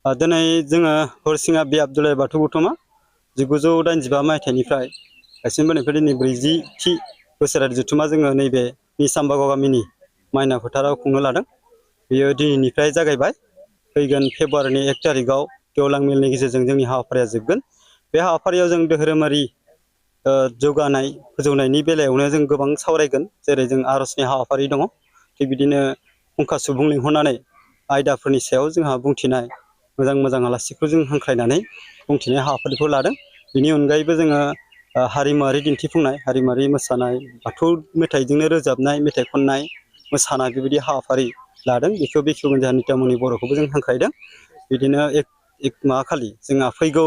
दिनै जोङो हरिसिङा बि आब्दुल्लाह बाथौ गौथुमा 1985 मायथाइनिफ्राय गायसनबोनायनिफ्राय दिनै 40थि बोसोरारि जथुमा जोङो नैबे निसामबागाव गामिनि माइना फोथाराव खुंनो लादों। बेयो दिनैनिफ्राय जागायबाय। फैगोन फेब्रुवारिनि 1 तारिखआव गेवलां मेलनि गेजेरजों जोंनि हाबाफारिया जोबगोन। बे हाबाफारियाव जों धोरोमारि जौगानाय फोजौनायनि बेलायावनो जों गोबां सावरायगोन। जेरै जों आर'जनि हाबाफारि दङ। थिग बिदिनो फुंखा सुबुं लिंहरनानै आयदाफोरनि सायाव जोंहा बुंथिनाय मोजां मोजां आलासिखौ जों हांख्रायनानै बुंथिनाय हाबाफारिखौ लादों। बेनि अनगायैबो जोङो हारिमुवारि दिन्थिफुंनाय, हारिमुवारि मोसानाय, बाथौ मेथाइजोंनो रोजाबनाय, मेथाइ खननाय, मोसानाय बेबायदि हाबाफारि लादों। बेखौ बेखेवगोन जोंहा नित्यामनि बर'खौबो जों हांख्रायदों। बिदिनो माबा खालि जोंहा फैगौ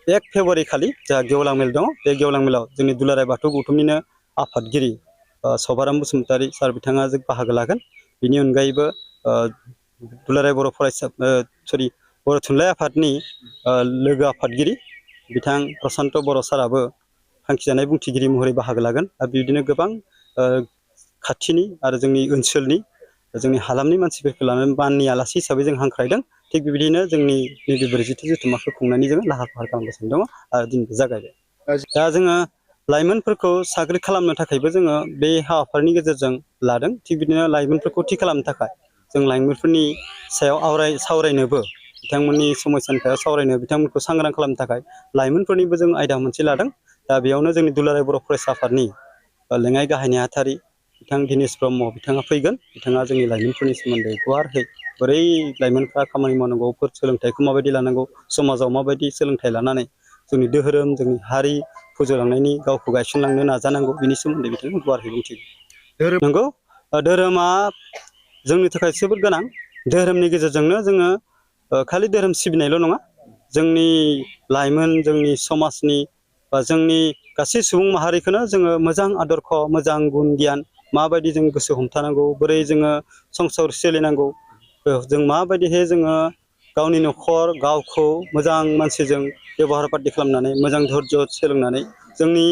1 फेब्रुवारि खालि जोंहा गेवलां मेल दङ। बे गेवलां मेलाव जोंनि दुलाराय बाथौ गौथुमनिनो आफादगिरि सभाराम बसुमतारी सार बिथाङा जों बाहागो लागोन। बिनि अनगायैबो दुलाराय बर' बर' थुनलाइ आफादनि लोगो आफादगिरि बिथां प्रसान्त बर' साराबो थांखिजानाय बुंथिगिरि महरै बाहागो लागोन। आरो बिदिनो गोबां खाथिनि आरो जोंनि ओनसोलनि जोंनि हालामनि मानसिफोरखौ लानानै माननि आलासि हिसाबै जों हांख्रायदों। थिग बेबायदिनो जोंनि नैबे 40थि जथुम्माखौ खुंनायनि जोङो लाहार फाहार खालामगासिनो दङ आरो दिनैबो जागायबाय। दा जोङो लाइमोनफोरखौ साग्रिद खालामनो थाखायबो जोङो बे हाबाफारिनि गेजेरजों लादों। थिग बिदिनो लाइमोनफोरखौ थि खालामनो थाखाय जों लाइमोनफोरनि सायाव सावरायनोबो, बिथांमोननि समस्यानि सायाव सावरायनो, बिथांमोनखौ सांग्रां खालामनो थाखाय लाइमोनफोरनिबो जों आयदा मोनसे लादों। दा बेयावनो जोंनि दुलाराय बर' फरायसा आफादनि लेङाइ गाहाय नेहाथारि बिथां दिनेश ब्रह्म बिथाङा फैगोन। बिथाङा जोंनि लाइमोनफोरनि सोमोन्दै गुवारै बोरै लाइमोनफ्रा खामानि मावनांगौ, सोलोंथाइखौ माबायदि लानांगौ, समाजाव माबायदि सोलोंथाइ लानानै जोंनि धोरोम, जोंनि हारि फोजौलांनायनि गावखौ गायसनलांनो नाजानांगौ, बिनि सोमोन्दै बिथाङा गुवारै बुंथिगोन। नंगौ, धोरोमा जोंनि थाखाय जोबोद गोनां। धोरोमनि गेजेरजोंनो जोङो खालि धोरोम सिबिनायल' नङा, जोंनि लाइमोन, जोंनि समाजनि बा जोंनि गासै सुबुं माहारिखौनो जोङो मोजां आदर्श, मोजां गुन गियान माबायदि जों गोसो हमथानांगौ, बोरै जोङो संसार सोलिनांगौ, जों माबायदिहाय जोङो गावनि न'खर, गावखौ मोजां मानसिजों बेबहार पाति खालामनानै मोजां धैर्य सोलोंनानै जोंनि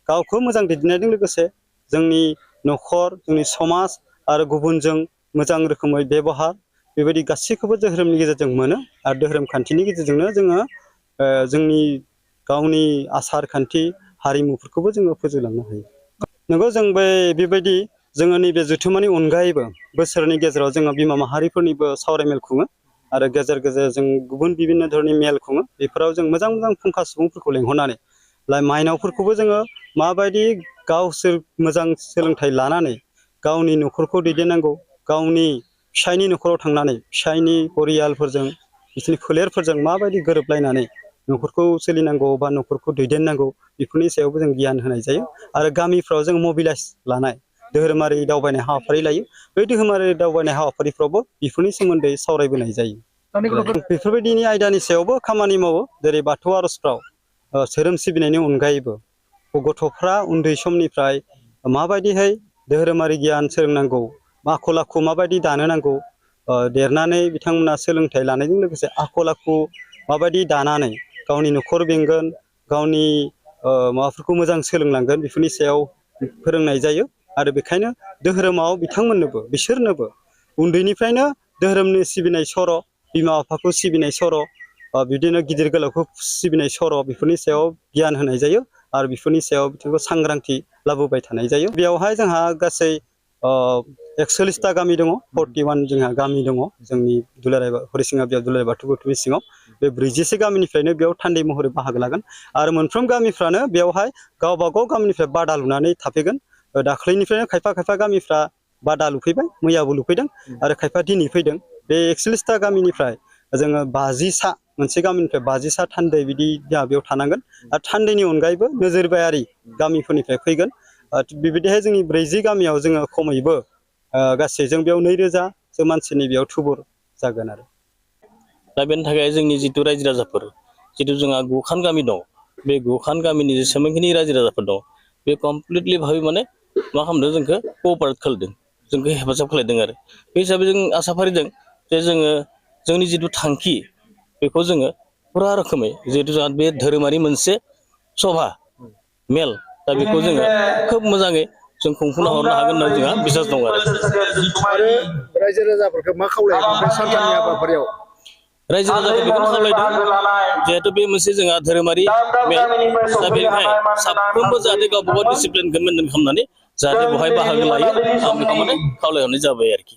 गावखौ मोजां दैदेननायजों लोगोसे जोंनि न'खर, जोंनि समाज आरो गुबुनजों मोजां रोखोमै बेबहार बेबायदि गासैखौबो धोरोमनि गेजेरजों मोनो। आरो धोरोम खान्थिनि गेजेरजोंनो जोङो जोंनि गावनि आसार खान्थि हारिमुफोरखौबो जोङो फोजौलांनो हायो। नंगौ, जों बेबायदि जोङो नैबे जथुम्मानि अनगायैबो बोसोरनि गेजेराव जोङो बिमा माहारिफोरनिबो सावरायमेल खुङो आरो गेजेर गेजेर जों गुबुन बिभिन्न धरननि मेल खुङो। बेफोराव जों मोजां मोजां फुंखा सुबुंफोरखौ लेंहरनानै माइनावफोरखौबो जोङो माबायदि गावसोर मोजां सोलोंथाइ लानानै गावनि न'खरखौ दैदेननांगौ, गावनि फिसायनि न'खराव थांनानै फिसायनि परियालफोरजों, बिसोरनि फोलेरफोरजों माबायदि गोरोबलायनानै न'खरखौ सोलिनांगौ बा न'खरखौ दैदेननांगौ, बेफोरनि सायावबो जों गियान होनाय जायो। आरो गामिफ्राव जों मबिलाइज लानाय धोरोमारि दावबायनाय हाबाफारि लायो। बै धोरोमारि दावबायनाय हाबाफारिफ्रावबो बेफोरनि सोमोन्दै सावरायबोनाय जायो। बेफोरबायदिनि आयदानि सायावबो खामानि मावो। जेरै बाथौ आर'जफ्राव धोरोम सिबिनायनि अनगायैबो गथ'फ्रा उन्दै समनिफ्राय माबायदिहाय धोरोमारि गियान सोलोंनांगौ, आखल आखु माबायदि दानो नांगौ, देरनानै बिथांमोना सोलोंथाइ लानायजों लोगोसे आखल आखु माबायदि दानानै गावनि न'खर बेंगोन, गावनि माबाफोरखौ मोजां सोलोंलांगोन, बेफोरनि सायाव फोरोंनाय जायो। आरो बेखायनो धोरोमाव बिसोरनोबो उन्दैनिफ्रायनो धोरोमनि सिबिनाय सर', बिमा बिफाखौ सिबिनाय सर', बिदिनो गिदिर गोलावखौ सिबिनाय सर', बेफोरनि सायाव गियान होनाय जायो। आरो बेफोरनि सायाव बिथांखौ सांग्रांथि लाबोबाय थानाय जायो। बेयावहाय जोंहा गासै 41टा गामि दङ, 41 जोंहा गामि दङ जोंनि दुलाराय हरिसिङा बि दुलाराय बाथौ गौथुमनि सिङाव। बे 40से गामिनिफ्रायनो बेयाव थान्दै महरै बाहागो लागोन। आरो मोनफ्रोम गामिफ्रानो बेवहाय गावबागाव गामिनिफ्राय बादा लुनानै थाफैगोन। दाख्लैनिफ्रायनो खायफा गामिफ्रा बादा लुफैबाय, मैयाबो लुफैदों आरो खायफा दिनै फैदों। बे 41टा गामिनिफ्राय जोङो 50सा, मोनसे गामिनिफ्राय 50सा थान्दै बिदि जोंहा बेयाव थानांगोन। आरो थान्दैनि अनगायैबो नोजोरबायारि गामिफोरनिफ्राय फैगोन। बेबायदिहाय जोंनि 40 गामियाव जोङो खमैबो गासै जों बेयाव 2000 मानसिनि बेयाव थुबुर जागोन आरो। दा बेनि थाखाय जोंनि जिथु रायजो राजाफोर, जिथु जोंहा गुखान गामि दं, बे गुखान गामिनि जेसेबांखिनि रायजो राजाफोर दं, बे कमप्लिटलि भाबै माने मा खालामदों, जोंखौ क'अपारेट खालामदों, जोंखौ हेफाजाब खालामदों। आरो बे हिसाबै जों आसा फारिदों जे जोङो जोंनि जिथु थांखि बेखौ जोङो फुरा रोखोमै, जिहेतु जोंहा बे धोरोमारि मोनसे सभा मेल, दा बेखौ जोङो खोब मोजाङै जों खुंफुंना हरनो हागोन होनना जोंहा बिसास दं। आरो रायजो राजाफोरखौ मा खावलायो बे सानथामनि हाबाफारियाव? रायजो राजाखौ बेखौनो खावलायदों जिहेतु बे मोनसे जोंहा धोरोमारि मेल दा बेनिखाय साफ्रोमबो जाहाथे गावबा गाव डिसिप्लिनखौ मेनटेन खालामनानै जाहाथे बेवहाय बाहागो लायो आं बेखौ माने खावलायहरनाय जाबाय आरोखि